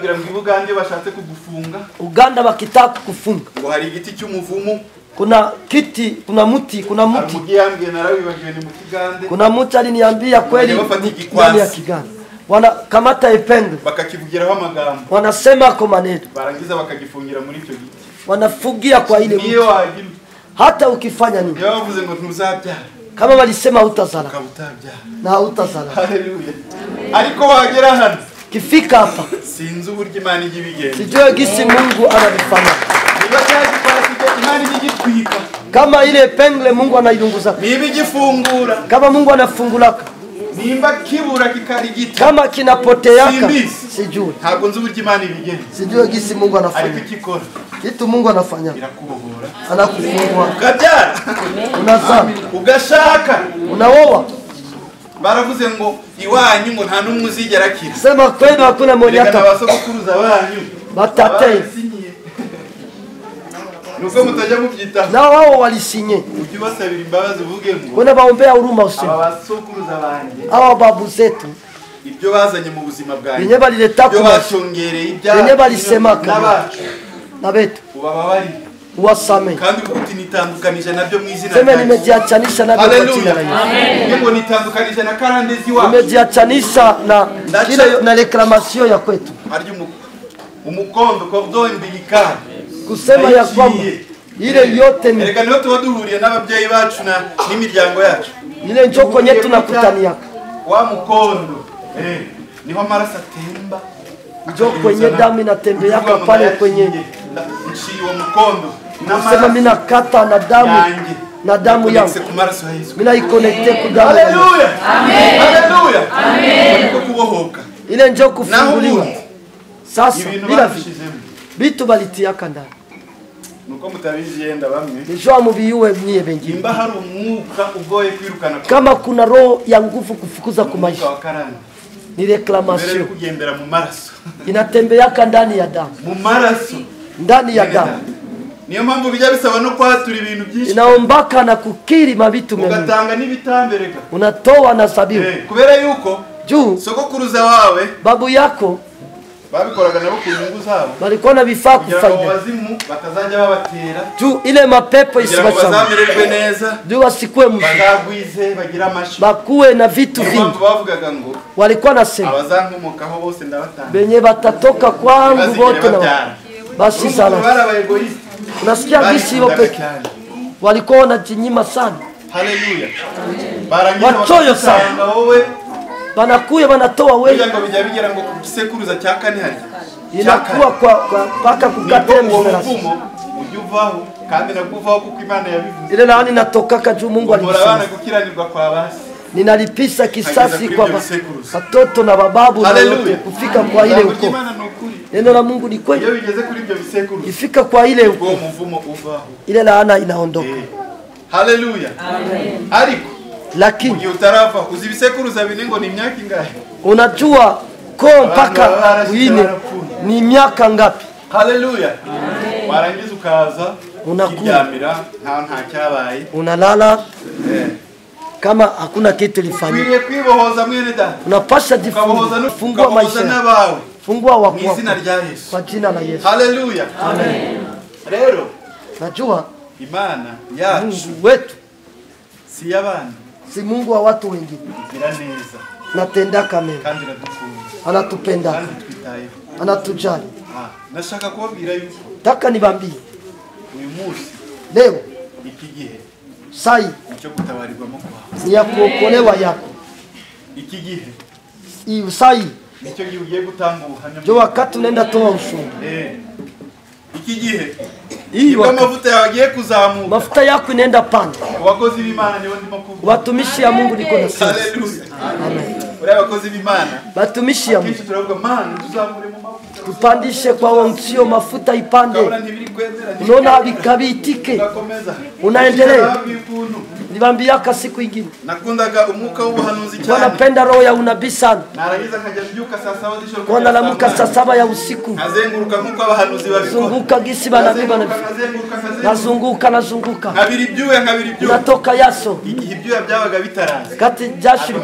Uganda wakitaka kukufunga. Kuna kiti, kuna mti, kuna mti. Kuna mti aliniambia kweli ndani ya Kiganda. Wanakamata epenge. Wanasema kwa maneno. Wanafugia kwa ile mti. Hata ukifanya nini? Kama walisema hutazala. Na hutazala. Haleluya. Ariko wagera hano. Kifika hapa. Sinzi uburyo Imana igibigenza. Sijui gisi Mungu anavifanya. Kama ile pengle Mungu anailunguza. Niba igifungura. Kama Mungu anafungulaka. Nimba kibura kikarigita. Kama kinapoteaka. Sijui. Ntabwo nzi uburyo Imana ibigenza. Sijui gisi Mungu anafanya. Ariko ikikora. Kitu Mungu anafanya. Irakubohora. Anakufungua. Ukabyara. Unazaa. Ugashaka. Unaoa. Baravuze ngo iwanyu ngo nta numwe uzigera akira. Sema kwenu hakuna mmoja hata. Abasogokuruza banyu. Batate. Nuko mutajya mubyitaho. Na wao walisinye. Ujye ubasabira imbabazi uvuge ngo. Kuna baombea huruma useme. Abasokuruza banjye. Hawa babu zetu. Ibyo bazanye mu buzima bwanjye. Yenye balileta ibyo bashongereye ibya. Yenye balisemaka. Na betu. Ubababarire. Uwasamehe. Kandi uti nitandukanije nabyo mu izina rya Yesu. Sema nimejiachanisha nabyo kwa jina la Yesu. Amen. Ngo nitandukanije na karandezi wacu. Nimejiachanisha na kile na reclamation ya kwetu. Harya umukondo cordon umbilical. Kusema ya kwamba ile yote ni reka niho tuba duhuriye n'ababyeyi bacu na n'imiryango yacu. Ile njo kwenye tunakutaniaka. Wa mukondo. Niho amaraso atemba. Njo kwenye damu inatembeaka pale kwenye nchi wa mukondo. Nasema mimi nakata na damu na damu yangu. Mimi naikonekte ku damu. Haleluya. Amen. Haleluya. Amen. Kubohoka. Ile njo kufunguliwa. Sasa bila vitu balitiaka ndani. Nuko mutabizi yenda bamwe. Nijo mubiyuwe mie bengine. Imba hari umwuka ugoye kwirukana. Kama kuna roho ya nguvu kufukuza kumaisha. Ni reclamation. Kugendera mu maraso. Inatembeaka ndani ya damu. Mu maraso. Ndani ya damu. Niyo mpamvu bijya bisaba no kwatura ibintu byinshi. Inaombaka na kukiri mabitu mengi. Ugatanga n'ibitambereka. Unatoa na zabihu. Kubera yuko juu sogokuruza wawe babu yako babikoraga nabo ku nyungu zabo. Balikuwa na vifaa kufaida. Abazimu batazajya babatera. Juu ile mapepo isibachame. Bazamererwe neza. Juu wasikue mzuri. Bazagwize bagira amashi. Bakuwe na vitu vingi. Bavugaga ngo walikuwa nasema abazankomokaho bose ndabatanga. Benye batatoka kwangu wote na basi sana. Unasikia gisi hiyo peke. Walikuwa wanajinyima sana. Haleluya. Wachoyo sana. Banakuya banatoa wewe. Kugira ngo bijya bigera ngo kusekuruza cya kane hari. Inakuwa kwa paka kukata mfumo ujuvaho kandi nakuvaho kuko Imana yabivuze. Ile laani natokaka juu Mungu alisema. Bwana gukiranirwa kwa basi. Ninalipisa kisasi kwa watoto na bababu na wote kufika kwa ile uko. Neno la Mungu ni kweli. Iyo bigeze kuri ibyo bisekuruza. Ifika kwa ile uko. Mvumo uvaho. Ile laana inaondoka. Haleluya. Amen. Ariko lakini utarava uzibisekuruza bine ngo ni myaka ingahe? Unajua ko mpaka uine ni miaka ngapi? Haleluya. Warangiza ukaza unakuryamira nta cyabaye. Unalala kama hakuna kitu lifanyika. Ukwiriye kwibohoza mwene data. Unapasha jifunga. Fungua maisha. Fungua wako. Mu izina rya Yesu. Kwa jina la Yesu. Haleluya. Amen. Rero najua Imana yacu Mungu wetu si y'abantu. Si Mungu wa watu wengine. Igira neza. Natendaka mema. Kandi iradukunda. Anatupenda. Kandi twitayeho. Anatujali. Nashaka kubabwira yuko. Taka nibambie. Uyu munsi leo iki gihe sai nicyo gutabarirwamo kwawe. Ni ya kuokolewa yako. Iki gihe sai nicyo gihe ugiye gutanga ubuhamya. Jo wakati unaenda toa ushuhuda. Iki gihe iyo amavuta yawe agiye kuzamuka. Mafuta yako inaenda panda. Abakozi b'Imana nibo ndimo kuvuga. Watumishi ya Mungu niko nasema. Haleluya. Amen. Uri abakozi b'Imana. Batumishi ya Mungu. Kenshi turavuga Mana tuzamure mu mavuta. Tupandishe kwa onction, mafuta ipande. Unaona bikabitike. Unaendelea. Niwaambiaka siku ingine. Nakundaga umwuka w'ubuhanuzi cyane. Wanapenda roho ya unabii sana. Narangiza nkajya mbyuka saa 7 z'ijoro. Wanalamuka saa 7 ya usiku. Nazenguruka nkuko abahanuzi babikora. Zunguka gisi banabii banabii. Nazunguka nazunguka. Nkabira ibyuya nkabira ibyuya. Natoka yaso. Igihe ibyuya byabaga bitaraza. Kati jasho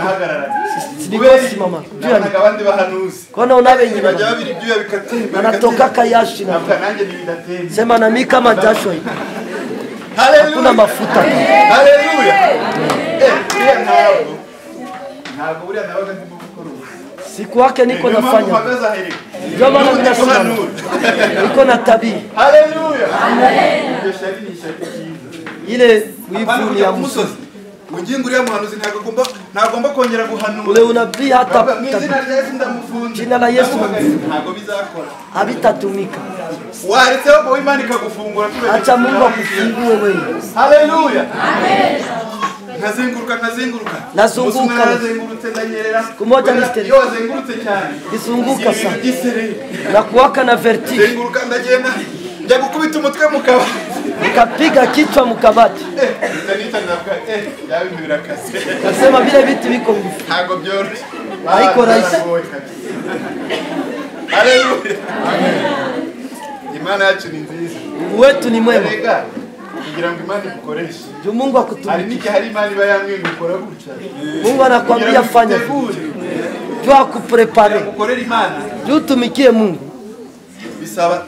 simama. Nabonaga abandi bahanuzi. Kona unabenye bajya babira ibyuya bikatemba. Anatoka kayashi na. Nanjye ntibidatemba. Sema na mimi kama jasho. Haleluya. Hakuna mafuta. Haleluya. Ntabwo buriya nabaga ndimo gukora ubu. Siku yake niko nafanya. Ndio maana ninasema niko na tabia. Haleluya. Amen. Iryo shari ni ishari ryiza. Ile wivu ni ya musozi. Mugingo uriya muhanuzi ntagomba kongera guhanura. Ule unabii hata mu izina rya Yesu ndamufunze. Jina la Yesu ntabwo bizakora. Habitatumika. Waretseho ngo Imana ikagufungura. Acha Mungu akufungue wewe. Haleluya. Amen. Nazenguruka nazenguruka. Nazunguka. Nazengurutse ndanyerera. Kumoja misteri. Iyo wazengurutse cyane. Izunguka sana. Na kuwaka na vertige. Zenguruka ndagenda. Njya gukubita umutwe mukaba. Nikapiga kichwa mkabati. Ndanita ndavuga ya bintu birakase. Nasema vile vitu viko ngufu. Ntago byoroshye. Haiko rahisi. Haleluya. Amen. Imana yacu ni nziza. Mungu wetu ni mwema. Kugira ngo Imana igukoreshe. Ndio Mungu akutumikie. Hari n'igihe hari Imana iba yamwe gukora gutya. Mungu anakuambia fanya. Jua akuprepare. Gukorera Imana. Jua utumikie Mungu. Bisaba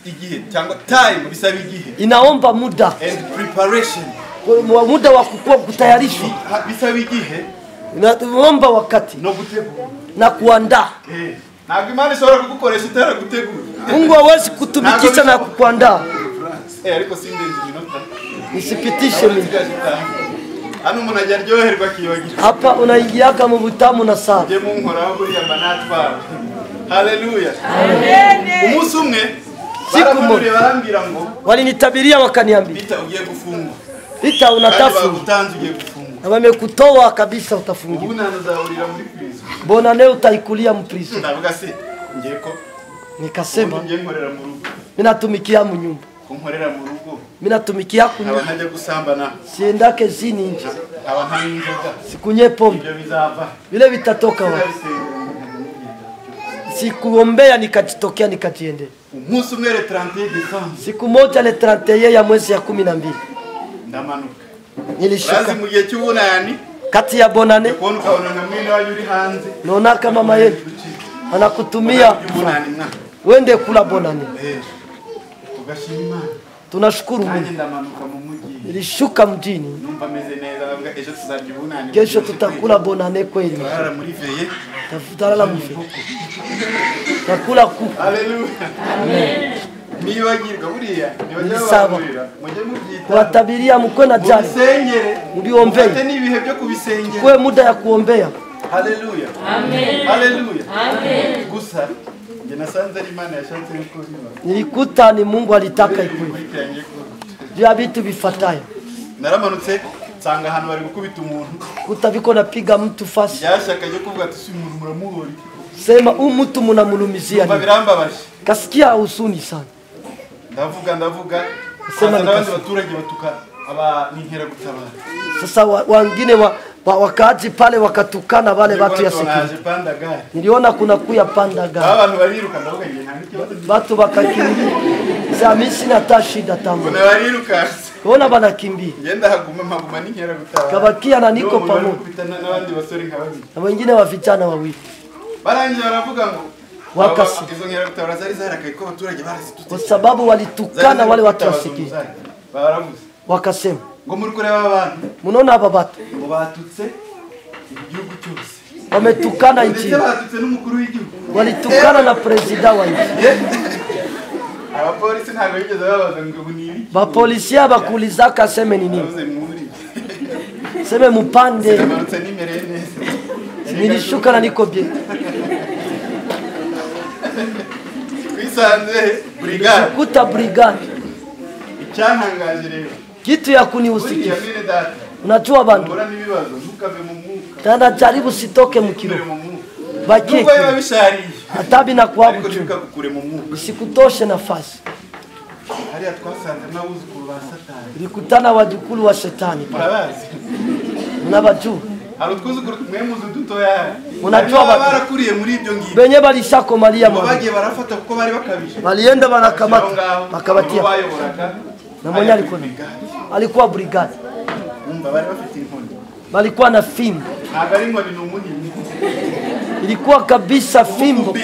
igihe cyangwa time bisaba igihe. Inaomba muda. And preparation. Muda wa kukua kutayarishwa. Bisaba igihe. Inaomba wakati. No gutegura. Na kuandaa. Ntabwo Imana ishobora kugukoresha itaragutegura. Mungu hawezi kutumikisha na kukuandaa. Ariko sindenze iminota. Nisipitishe mimi. Hano umuntu ajya aryoherwa akiyogira. Hapa unaingiaka mu butamu na sana. Ngiye munkoraho buriya mba natwara. Haleluya. Amen. Umunsi umwe siku moja barambwira ngo walinitabiria wakaniambia Pita ugiye gufungwa. Pita unatafu. Bagutanze ugiye gufungwa. Na wamekutoa kabisa utafungiwa. Ubu ntanuzahurira muri prison. Bona leo utaikulia mu prison. Ndavuga se ngiye ko nikasema ngiye nkorera mu rugo. Mimi natumikia mu nyumba. Kunkorera mu rugo. Mimi natumikia kunyumba. Aba ntajya gusambana. Siendake zini nje. Aba ntanywa inzoga. Sikunye pombe. Ibyo bizava. Vile vitatoka wapi? Sikuombea nikajitokea nikajiendea. Umunsi umwe le 31 December. Siku moja le 31 ya mwezi ya 12. Ndamanuka. Nilishuka. Razi mu gihe cy'ubunani. Kati ya bonane. Kubona ukabona nka mwene wanyu uri hanze. Naona kama mama yetu anakutumia wende kula bonane. Tugashima Imana. Tunashukuru Mungu. Ndamanuka mu mujyi. Nilishuka mjini. Numva meze neza bavuga ejo tuzarya ubunani. Kesho tutakula bonane kweli. Turara muri veye. Tutalala mu veye. Tutakula kuku. Haleluya. Amen. Nibagirwa buriya nibajya bababwira mujye mubyita. Kuwatabiria mukwe na jana. Musengere. Mubiombee. Mufate n'ibihe byo kubisengera. Kwe muda ya kuombea. Haleluya. Amen. Haleluya. Amen. Gusa nge nasanze ari Imana yashatse yuko biba. Nilikuta ni Mungu alitaka ikuwe. Juu ya vitu bifatayo. Naramanutse nsanga ahantu bari gukubita umuntu. Kuta viko napiga mtu fasi. Yashaka yo kuvuga ati si umuntu muramuhora. Sema huyu mtu mnamulumizia nini? Birambabaje. Kasikia huzuni sana. Ndavuga. Sema n'abandi baturage batuka aba n'inkera gutabara. Sasa wengine wakaaji pale wakatukana wale watu ya security. Niliona kuna kuya panda gari. Abantu bariruka ndavuga ngiye nta kibazo. Watu wakakimbia. Sasa mimi sina hata shida tamu. Kuna bariruka. Kuona banakimbia. Ngenda haguma mpaguma n'inkera gutabara. Kabakia na niko pamoja. N'abandi basore nka babiri. Na wengine wa vijana wawili. Barangije baravuga ngo wakasi. Izo nkera gutabara zari zarakaye ko abaturage barazitutse. Kwa sababu walitukana wale watu wa security. Baravuze. Wakasema ngo muri kureba abantu. Munaona aba batu. Ngo batutse igihugu cyose. Wametukana nchi. Ndetse batutse n'umukuru w'igihugu. Walitukana na president wa nchi. Abapolisi ntabwo bigeze babaza ngo ni ibiki. Bapolisi abakulizaka seme ni nini? Seme mupande. Namanutse nimereye neza. Nilishuka na niko bien. Twisanze brigade. Kuta brigade. Icyantangaje rero. Kitu ya kunihusikia. Unajua bantu. Tena jaribu sitoke mkiro. Bakie. Hata binakuwa isikutoshe nafasi. Nilikutana wajukuu wa shetani. Mnawajua. Unajua benye balishakomalia walienda wanakamata wakabatia. Na mwenye alikuwa brigade. Walikuwa na fimbo. Ilikuwa kabisa fimbo.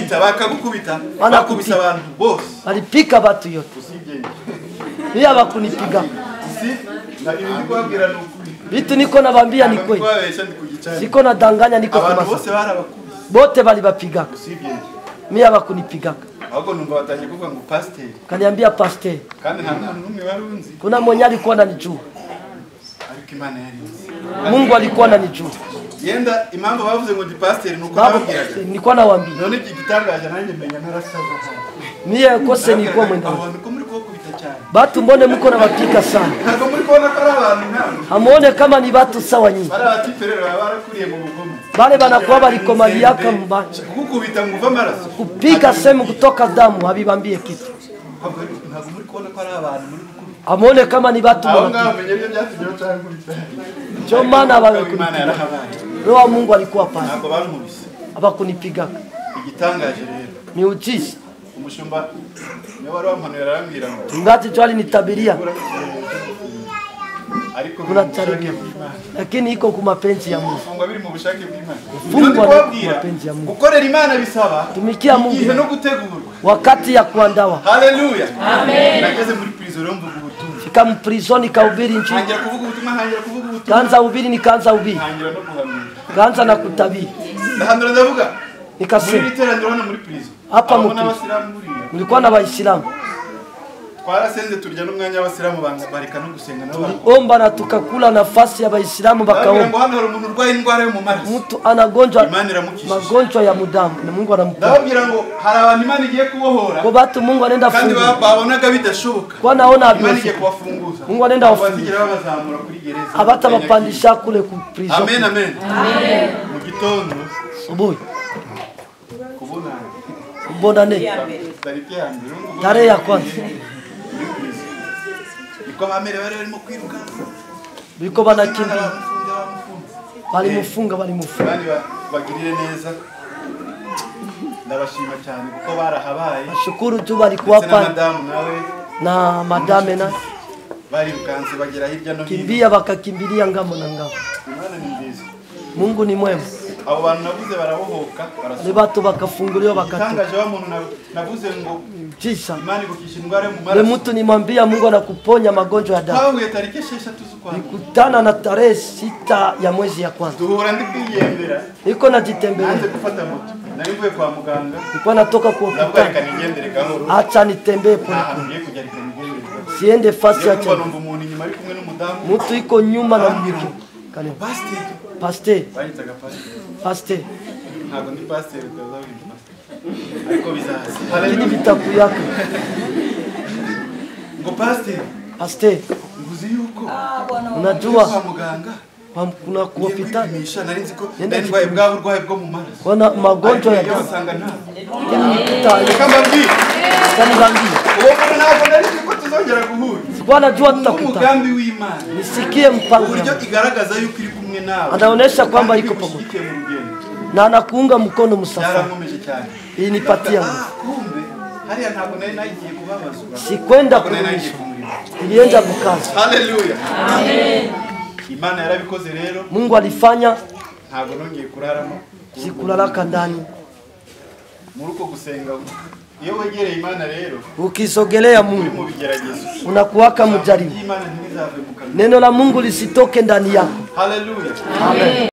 Walipika watu yote. Pia wakunipiga. Vitu niko nawaambia ni kweli. Siko nadanganya, niko kwa masa. Bote waliwapiga. Mimi hawakunipiga. Kaniambia pastor. Kuna mwenye alikuwa ananijua. Mungu alikuwa ananijua. Yenda impamvu bavuze ngo ndi pastor nuko nababwiraga. Nilikuwa nawaambia. None iki gitangaje nanjye menya narasaza. Mie kose nilikuwa mwenda. Batu mbone mko na wapika sana. Hamuone kama ni watu sawa nyinyi. Bale banakuwa balikomaliaka mbaya. Kupika sehemu kutoka damu habibambie kitu. Hamuone kama ni watu mbaya. Ndio maana wale Roho wa Mungu alikuwa pale. Abakunipiga. Miujiza. Mchungaji tu alinitabiria. Kuna taribia. Lakini iko kwa mapenzi ya Mungu. Kufungwa kwa mapenzi ya Mungu. Gukorera Imana bisaba. Tumikia Mungu. Igihe no gutegurwa. Wakati ya kuandawa. Haleluya. Amen. Nageze muri prison rero mvuga ubutumwa. Fika mu prison nikahubiri injili. Ntangira kuvuga ubutumwa, ntangira kuvuga ubutumwa. Kaanza hubiri nikaanza hubiri. Ntangira no kuhanura. Kaanza na kutabiri. Ndahanura ndavuga. Nikasema. Muri iteraniro hano muri prison. Hapa mu mlikuwa na Waislamu. Twarasenze turya n'umwanya w'abasilamu bareka no gusenga nabo. Omba na tukakula nafasi ya Waislamu bakaomba. Hano hari umuntu urwaye indwara yo mu maraso. Mtu anagonjwa magonjwa ya mudamu na Mungu anamponya. Ndababwira ngo hari abantu Imana igiye kubohora. Kwa watu Mungu anaenda kandi funga. Babonaga bidashoboka. Kwa naona Imana igiye kubafunguza. Mungu anaenda wafunguza. Babazamura kuri gereza. Abata bapandisha kule ku prison. Amen amen. Amen. Mu gitondo asubuhi. Kubona Bonane. Tarehe ya kwanza. Biko banakimbia. Balimufunga balimufunga. Bagirire neza. Ndabashima cyane kuko barahabaye. Shukuru tu balikuwa hapa. Na madame na barirukanse bagera hirya no hino. Kimbia bakakimbilia ngamo na ngamo. Imana ni nziza. Mungu ni mwema. Abo bantu navuze barabohoka barasuka. Batu bakafunguliwa bakatoka. Itangaje wa muntu navuze ngo Tisa. Imana igukisha indwara yo mu maraso. Mtu nimwambia Mungu anakuponya magonjwa ya damu. Twahuye tariki 6 z'ukwa. Nikutana na tarehe 6 ya mwezi ya kwanza. Duhura ndi kwiyendera. Niko najitembelea. Nanze gufata moto. Nari mvuye kwa muganga. Nilikuwa natoka kwa hospitali. Ndavuga nigendere gahoro. Acha nitembee pole pole. Siende fasi acha. Numva umuntu inyuma ari kumwe n'umudamu. Mtu iko nyuma na mke. Kale. Pastor. Pastor. Bayitaga pastor. Pastor. Ntabwo ndi pastor utazabindi pastor. Ariko bizaza. Lakini vitakuyako. Ngo pastor. Pastor. Nguzi yuko. Unajua kwa muganga kuna kwa hospitali. Nari nzi ko ndwaye bwa burwayi bwo mu maraso. Kuna magonjwa ya damu. Usanga nta. Kama mbiri. Kama mbiri. Uwo ntabwo nari nzi ko tuzongera guhura. Sikuwa najua tutakutana. Umugambi w'Imana. Nisikie mpango. Uburyo igaragaza yuko iri kumwe nawe. Anaonesha kwamba iko pamoja. Na anakuunga mkono msafara. Ilinipatia. Kumbe hariya ntabwo nari nagiye kubabazwa. Sikwenda kurudisha. Nilienda kukaza. Haleluya. Amen. Imana yarabikoze rero. Mungu alifanya. Ntabwo nongeye kuraramo. Sikulalaka ndani. Muri uko gusenga iyo wegereye Imana rero ukisogelea Mungu unakuwaka mjaribu. Neno la Mungu lisitoke ndani yako. Haleluya. Amen.